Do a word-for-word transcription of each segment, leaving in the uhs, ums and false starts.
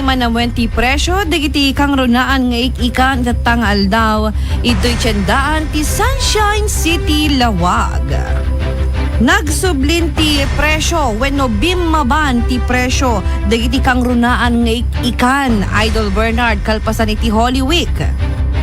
Manawen ti presyo dagiti kangrunaan nga ik-ikan itatta nga aldaw, idtoy tiendaan ti Sunshine City Laoag. Nagsublin ti presyo wenno bimmaban ti presyo dagiti kangrunaan nga ik-ikan, Idol Bernard, kalpasan iti Holy Week.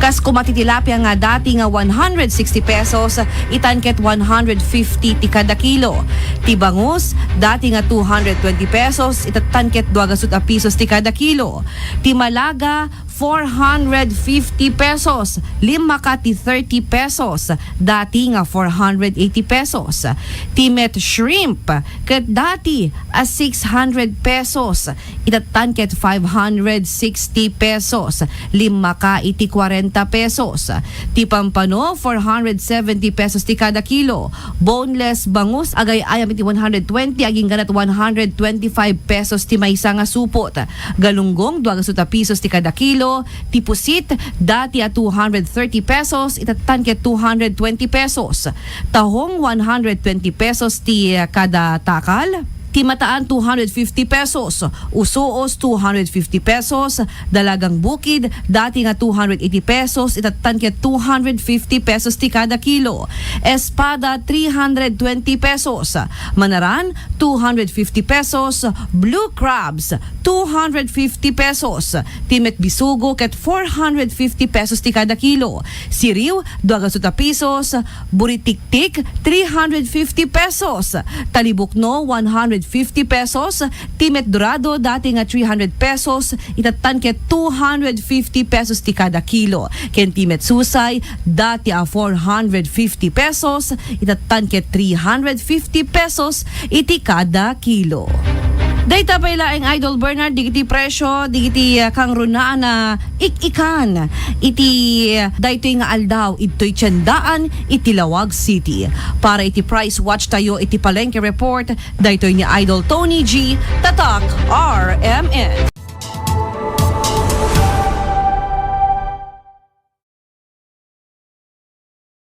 Kas koma ti tilapia nga dati nga one hundred sixty pesos, itan ket one hundred fifty ti kada kilo. Ti bangus, dati nga two hundred twenty pesos, itattan ket dua gasut a pisos ti kada kilo. Ti malaga, four hundred fifty pesos, limmaka ti thirty pesos, dati nga four hundred eighty pesos. Ti met shrimp, ket dati a six hundred pesos, itattan ket five hundred sixty pesos, limmaka iti kwarenta pesos. Ti pampano, four hundred seventy pesos ti kada kilo. Boneless bangus, agay-ayam iti one hundred twenty, agingga ket one hundred twenty-five pesos ti maysa nga supot. Galunggong, dua gasut a pisos ti kada kilo. Ti pusit, dati a two hundred thirty pesos, itattan ket two hundred twenty pesos. Tahong, one hundred twenty pesos ti, eh, kada takal. Ti mataan, two hundred fifty pesos. Usoos, two hundred fifty pesos. Dalagang bukid, dati nga two hundred eighty pesos, itattan ket two hundred fifty pesos ti kada kilo. Espada, three hundred twenty pesos. Manaran, two hundred fifty pesos. Blue crabs, two hundred fifty pesos. Ti met bisugo ket four hundred fifty pesos ti kada kilo. Siriw, dua gasut a pisos. Buritiktik, three hundred fifty pesos. Talibukno, one hundred fifty pesos. Ti met dorado, dati nga three hundred pesos, itattan ket two hundred fifty pesos ti kada kilo. Ken ti met susay, dati a four hundred fifty pesos, itattan ket three hundred fifty pesos iti kada kilo. Dayta pay laeng, Idol Bernard, dagiti presyo, dagiti, ah, kangrunaan a ik-ikan iti, ah, daytoy nga aldaw, idtoy tiendaan iti Laoag City. Para iti price watch tayo iti Palengke Report, daytoy ni Idol Tony G, Tatak R M N.